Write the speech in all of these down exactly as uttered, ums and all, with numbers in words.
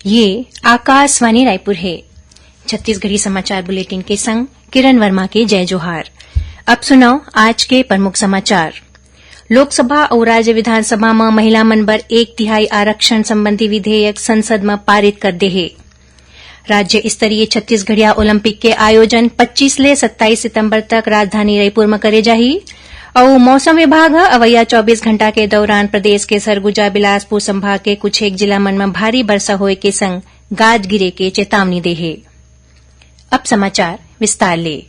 ये आकाशवाणी रायपुर हे। छत्तीसगढ़ी समाचार बुलेटिन के संग किरण वर्मा के जय जोहार। अब सुनव आज के प्रमुख समाचार। लोकसभा अउ राज्य विधानसभा म महिला मन बर एक तिहाई आरक्षण संबंधी विधेयक संसद म पारित कर दे हे। राज्य स्तरीय छत्तीसगढ़िया ओलंपिक के आयोजन पच्चीस ले सत्ताईस सितंबर तक राजधानी रायपुर म करे जाही। अउ मौसम विभाग ह अवइया चौबीस घंटा के दौरान प्रदेश के सरगुजा, बिलासपुर संभाग के कुछ एक जिला मन म भारी बरसा होए के संग गाज गिरे के चेतावनी दे हे। अब समाचार विस्तार ले।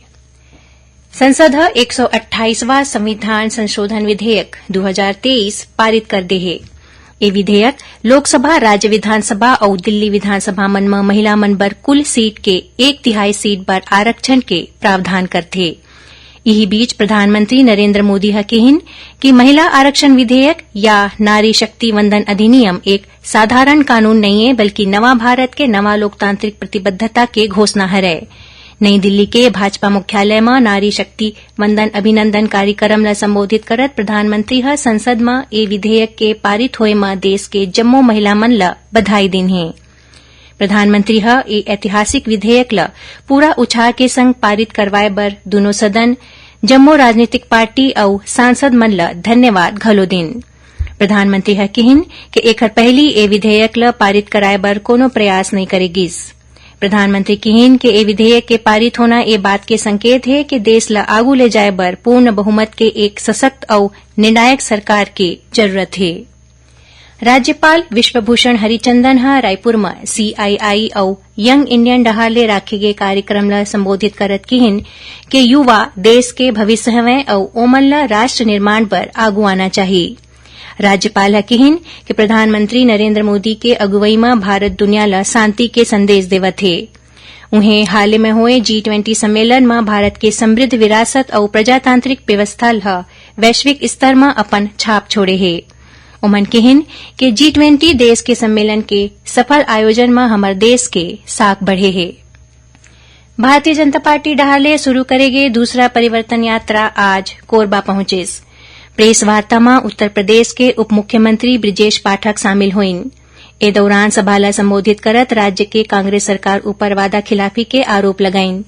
संसद ह एक सौ अट्ठाईसवां संविधान संशोधन विधेयक दू हजार तेईस पारित कर दे हे। ए विधेयक लोकसभा, राज्य विधानसभा अउ दिल्ली विधानसभा मन म महिला मन बर कुल सीट के एक तिहाई सीट बर आरक्षण के प्रावधान करथे। इही बीच प्रधानमंत्री नरेंद्र मोदी ह किहिन कि महिला आरक्षण विधेयक या नारी शक्ति वंदन अधिनियम एक साधारण कानून नइये, बल्कि नवा भारत के नवा लोकतांत्रिक प्रतिबद्धता के घोषणा हरय। नई दिल्ली के भाजपा मुख्यालय म नारी शक्ति वंदन अभिनंदन कार्यक्रम ल संबोधित करत प्रधानमंत्री ह संसद म ए विधेयक के पारित होए म देश के जम्मो महिला मन ल बधाई दीन हे। प्रधानमंत्री ह ए ऐतिहासिक विधेयक ल पूरा उछाह के संग पारित करवाए बर दूनों सदन, जम्मो राजनीतिक पार्टी अउ सांसद मन ल धन्यवाद घलो दीन। प्रधानमंत्री ह किहिन कि एखर पहिली ए विधेयक ल पारित कराए बर कोनो प्रयास नइ करे गिस। प्रधानमंत्री किहिन कि ए विधेयक के पारित होना ए बात के संकेत हे कि देश ल आगू ले जाए बर पूर्ण बहुमत के एक सशक्त अउ निर्णायक सरकार के जरूरत हे। राज्यपाल विश्वभूषण हरिचंदन ह रायपुर म सीआईआई अउ यंग इंडियन डहार ले राखे गे कार्यक्रम ल संबोधित करत किहिन कि युवा देश के भविष्य हवय अउ ओमन ल राष्ट्र निर्माण बर आगू आना चाही। राज्यपाल ह किहिन कि प्रधानमंत्री नरेंद्र मोदी के अगुवई म भारत दुनिया ल शांति के संदेश देवत हे। उहें, हाले में होए जी ट्वेंटी सम्मेलन म भारत के समृद्ध विरासत अउ प्रजातांत्रिक व्यवस्था ल वैश्विक स्तर म अपन छाप छोड़े हे। ओमन किहिन कि जी ट्वेंटी देश के सम्मेलन के सफल आयोजन म हमर देश के साख बढ़े हे। भारतीय जनता पार्टी डहार ले शुरू करे गे दूसरा परिवर्तन यात्रा आज कोरबा पहुंचिस। प्रेस वार्ता म उत्तर प्रदेश के उप मुख्यमंत्री बृजेश पाठक शामिल होइन। ए दौरान सभा ल संबोधित करत राज्य के कांग्रेस सरकार ऊपर वादा खिलाफी के आरोप लगाइन।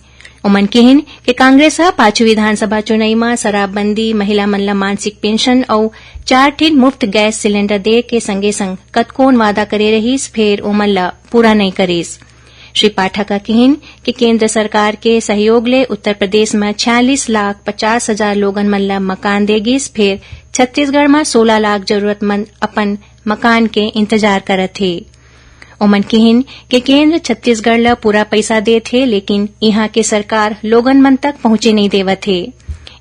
ओमन किहिन कि कांग्रेस ह पाछू विधानसभा चुनई म शराबबंदी, महिला मन ल मासिक पेंशन अउ चार ठिन मुफ्त गैस सिलेंडर दे के संगे संग कतकोन वादा करे रहिस, फेर ओमन ल पूरा नइ करिस। श्री पाठक ह किहिन कि केंद्र सरकार के सहयोग ले उत्तर प्रदेश म छियालीस लाख पचास हजार लोगन मन ल मकान दे गिस, फेर छत्तीसगढ़ म सोला लाख जरूरतमंद अपन मकान के इंतजार करत हे। ओमन किहिन कि केंद्र छत्तीसगढ़ ल पूरा पइसा देत हे, लेकिन इहां के सरकार लोगन मन तक पहुंचे नइ देवत हे।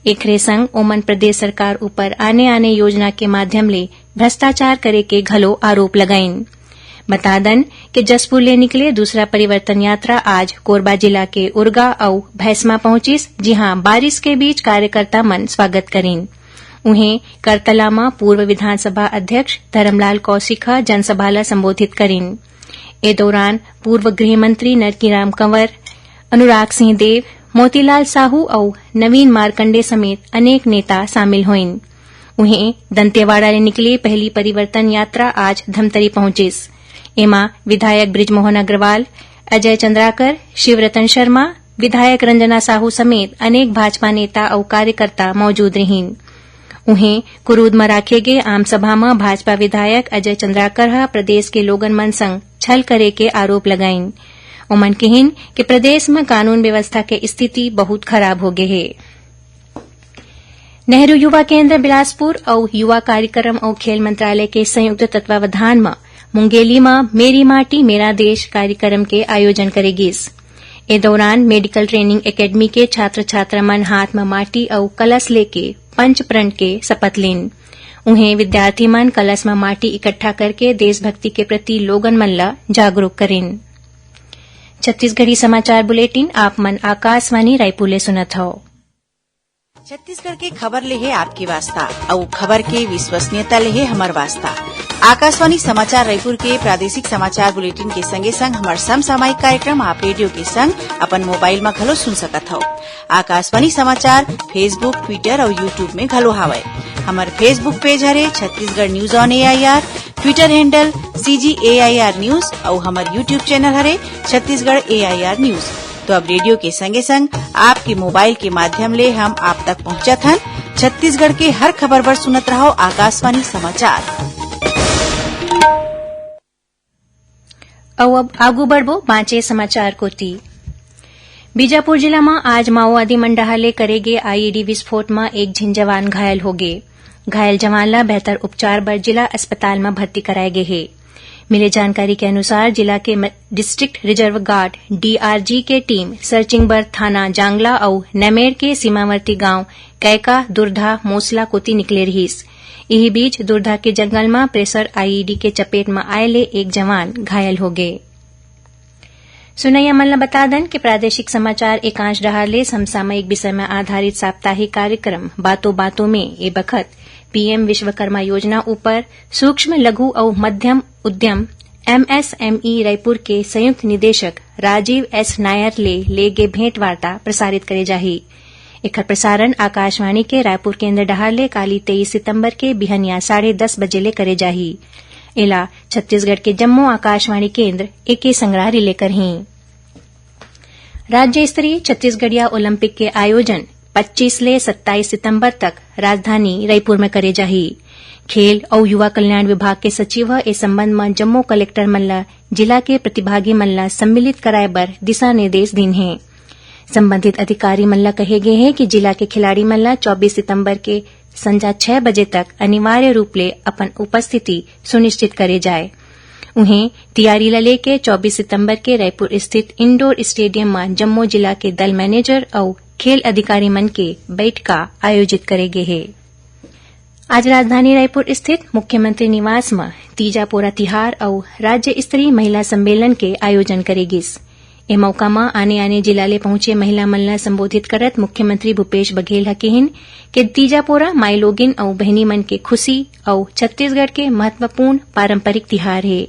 एखरे संग ओमन प्रदेश सरकार ऊपर आने-आने योजना के माध्यम ले भ्रष्टाचार करे के घलो आरोप लगाइन। बता दन कि जशपुर ले निकले दूसरा परिवर्तन यात्रा आज कोरबा जिला के उरगा अउ भैसमा पहुंचिस, जिहां बारिश के बीच कार्यकर्ता मन स्वागत करिन। उहें, करतला म पूर्व विधानसभा अध्यक्ष धरमलाल कौशिक ह जनसभा ल संबोधित करिन। ए दौरान पूर्व गृह मंत्री नरकीराम कंवर, अनुराग सिंह देव, मोतीलाल साहू अउ नवीन मार्कंडे समेत अनेक नेता शामिल होइन। उहें, दंतेवाड़ा ले निकले पहली परिवर्तन यात्रा आज धमतरी पहुंचिस। एमा विधायक बृजमोहन अग्रवाल, अजय चंद्राकर, शिवरतन शर्मा, विधायक रंजना साहू समेत अनेक भाजपा नेता अउ कार्यकर्ता मौजूद रिहिन। उहें, कुरूद म राखे गे आम सभा म भाजपा विधायक अजय चंद्राकर ह प्रदेश के लोगन मन संग छल करे के आरोप लगाइन। ओमन किहिन कि प्रदेश म कानून व्यवस्था के स्थिति बहुत खराब हो गे हे। नेहरू युवा केंद्र बिलासपुर अउ युवा कार्यक्रम अउ खेल मंत्रालय के संयुक्त तत्वावधान म मुंगेली म मेरी माटी मेरा देश कार्यक्रम के आयोजन करे गिस। ए दौरान मेडिकल ट्रेनिंग एकेडमी के छात्र छात्रा मन हाथ म माटी अउ कलश लेके पंच प्रण के शपथ लीन। उहें, विद्यार्थी मन कलश म माटी इकट्ठा करके देशभक्ति के प्रति लोगन मन ल जागरूक करिन। छत्तीसगढ़ी समाचार बुलेटिन आप मन आकाशवाणी रायपुर ले सुनत हव। छत्तीसगढ़ के खबर ले हे आपके वास्ता, अउ खबर के विश्वसनीयता ले हे हमर वास्ता। आकाशवाणी समाचार रायपुर के प्रादेशिक समाचार बुलेटिन के संगे संग हमर समसामयिक कार्यक्रम आप रेडियो के संग अपन मोबाइल म घलो सुन सकत हव। आकाशवाणी समाचार Facebook, Twitter अउ YouTube में घलो हावय। हमर Facebook पेज हरे Chhattisgarh news on AIR. Twitter handle C G A I R News अउ हमर YouTube channel हरे Chhattisgarh A I R News। तो अब रेडियो के संगे संग आपके मोबाइल के माध्यम ले हम आप तक पहुंचत हन। छत्तीसगढ़ के हर खबर बर सुनत रहो आकाशवाणी समाचार। अउ अब आगू बढ़बो बांचे समाचार कोति। बीजापुर जिला म आज माओवादी मन डहार ले करे गे I E D विस्फोट म एक झिन जवान घायल हो गे। घायल जवान ल बेहतर उपचार बर जिला अस्पताल म भर्ती कराए गे हे। मिले जानकारी के अनुसार, जिला के म-, District Reserve Guard, D R G, के टीम सर्चिंग बर थाना जांगला अउ नमेड़ के सीमावर्ती गांव कैका दुर्धा मोसला कोति निकले रिहिस। इही बीच दुर्धा के जंगल म प्रेशर I E D के चपेट म आए ले एक जवान घायल हो गे। सुनैया मन ल बता दन कि प्रादेशिक समाचार एकांश डहार ले समसामयिक विषय म आधारित साप्ताहिक कार्यक्रम बातों बातों में ए बखत P M विश्वकर्मा योजना ऊपर सूक्ष्म, लघु अउ मध्यम उद्यम, M S M E, Raipur के संयुक्त निदेशक राजीव एस नायर ले ले गे भेंट वार्ता प्रसारित करे जाही। एखर प्रसारण आकाशवाणी के रायपुर केंद्र डहार ले काली तेईस सितंबर के बिहनिया साढ़े दस बजे ले करे जाही। एला छत्तीसगढ़ के जम्मो आकाशवाणी केंद्र एके संग रिले करहीं। राज्य स्तरीय छत्तीसगढ़िया ओलंपिक के आयोजन पच्चीस ले सत्ताईस सितंबर तक राजधानी रायपुर में करे जाही। खेल अउ युवा कल्याण विभाग के सचिव ह ए संबंध म जम्मो कलेक्टर मन ल जिला के प्रतिभागी मन ल सम्मिलित कराए बर दिशा निर्देश दीन हे। संबंधित अधिकारी मन ल कहे गे हे कि जिला के खिलाड़ी मन ल चौबीस सितंबर के संझा छह बजे तक अनिवार्य रूप ले अपन उपस्थिति सुनिश्चित करे जाए। उहें, तियारी ल लेके चौबीस सितंबर के रायपुर स्थित इंडोर स्टेडियम म जम्मो जिला के दल मैनेजर अउ खेल अधिकारी मन के बैठका आयोजित करे गे हे। आज राजधानी रायपुर स्थित मुख्यमंत्री निवास म तीजा पोरा तिहार अउ राज्य स्तरीय महिला सम्मेलन के आयोजन करे गिस। ए मौका म आने-आने जिला ले पहुंचे महिला मन ल संबोधित करत मुख्यमंत्री भूपेश बघेल ह किहिन कि तीजा पोरा माईलोगिन अउ बहिनी मन के खुशी अउ छत्तीसगढ़ के महत्वपूर्ण पारंपरिक तिहार हे।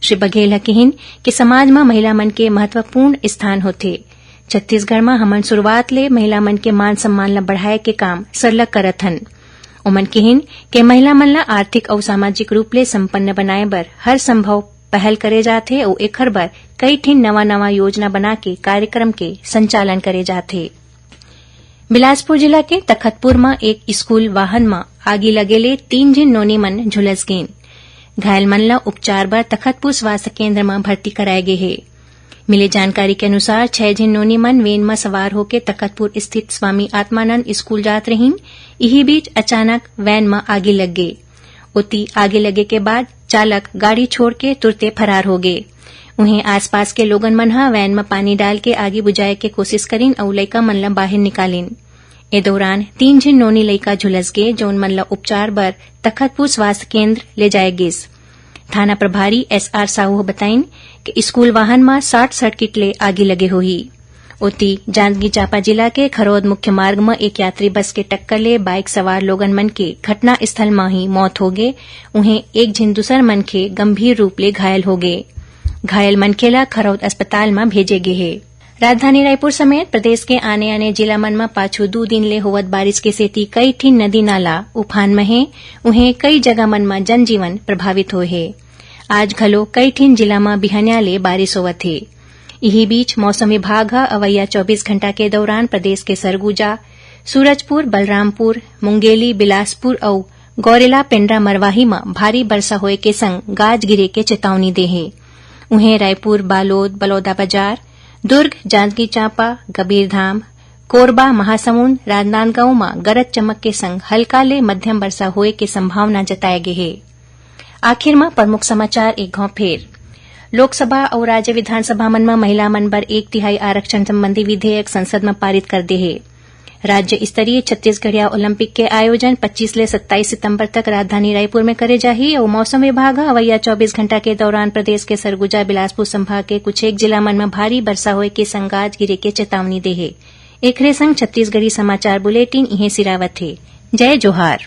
श्री बघेल ह किहिन कि समाज म महिला मन के महत्वपूर्ण स्थान होथे। छत्तीसगढ़ म हमन शुरुआत ले महिला मन के मान सम्मान ल बढ़ाए के काम सरलग करत हन। ओमन किहिन कि महिला मन ल आर्थिक अउ सामाजिक रूप ले संपन्न बनाए बर हर संभव पहल करे जाथे अउ एखर बर कई ठिन नवा-नवा योजना बना के कार्यक्रम के संचालन करे जाथे। बिलासपुर जिला के तखतपुर म एक स्कूल वाहन म आगी लगे ले तीन झिन नोनी मन झुलस गेन। घायल मन ल उपचार बर तखतपुर स्वास्थ्य केंद्र म भर्ती कराए गे हे। मिले जानकारी के अनुसार, छह झिन नोनी मन वैन म सवार होके तखतपुर स्थित स्वामी आत्मानंद स्कूल जात रहिन। इही बीच अचानक वैन म आगी लग गे। ओती आगी लगे के बाद चालक गाड़ी छोड़ के तुरते फरार हो गे। उहें, आसपास के लोगन मन ह वैन म पानी डाल के आगी बुझाए के कोशिश करिन अउ लइका मन ल बाहिर निकालिन। ए दौरान तीन झिन नोनी लइका झुलस गे, जौन मन ल उपचार बर तखतपुर स्वास्थ्य केंद्र ले जाए गिस। थाना प्रभारी एस आर साहू ह बताइन कि स्कूल वाहन म शॉर्ट सर्किट ले आगी लगे होही। ओती, जांजगीर चांपा जिला के खरौद मुख्य मार्ग म एक यात्री बस के टक्कर ले बाइक सवार लोगन मन के घटना स्थल म ही मौत हो गे। उहें, एक झिन दूसर मनखे गंभीर रूप ले घायल हो गे। घायल मनखे ल खरौद अस्पताल म भेजे गे हे। राजधानी रायपुर समेत प्रदेश के आने-आने जिला मन म पाछू दू दिन ले होवत बारिश के सेती कई ठिन नदी नाला उफान म हे। उहें, कई जगह मन म जनजीवन प्रभावित होए हे। आज घलो कई ठिन जिला म बिहनिया ले बारिश होवत हे। इही बीच, मौसम विभाग ह अवइया चौबीस घंटा के दौरान प्रदेश के सरगुजा, सूरजपुर, बलरामपुर, मुंगेली, बिलासपुर अउ गौरेला पेंड्रा मरवाही म भारी बरसा होए के संग गाज गिरे के चेतावनी दे हे। उहें, रायपुर, बालोद, बलौदाबाजार, दुर्ग, जांजगीर चांपा, कबीरधाम, कोरबा, महासमुंद, राजनांदगांव म गरज चमक के संग हल्का ले मध्यम बरसा होए के संभावना जताए गे हे। आखिर म प्रमुख समाचार एक घौं फेर। लोकसभा अउ राज्य विधानसभा मन म महिला मन बर एक तिहाई आरक्षण संबंधी विधेयक संसद म पारित कर दे हे। राज्य स्तरीय छत्तीसगढ़िया ओलंपिक के आयोजन पच्चीस ले सत्ताईस सितंबर तक राजधानी रायपुर में करे जाही अउ मौसम विभाग ह अवइया चौबीस घंटा के दौरान प्रदेश के सरगुजा, बिलासपुर संभाग के कुछ एक जिला मन म भारी बरसा होए के संग गाज गिरे के चेतावनी दे हे। एखरे संग छत्तीसगढ़ी समाचार बुलेटिन इहें सिरावत हे। जय जोहार।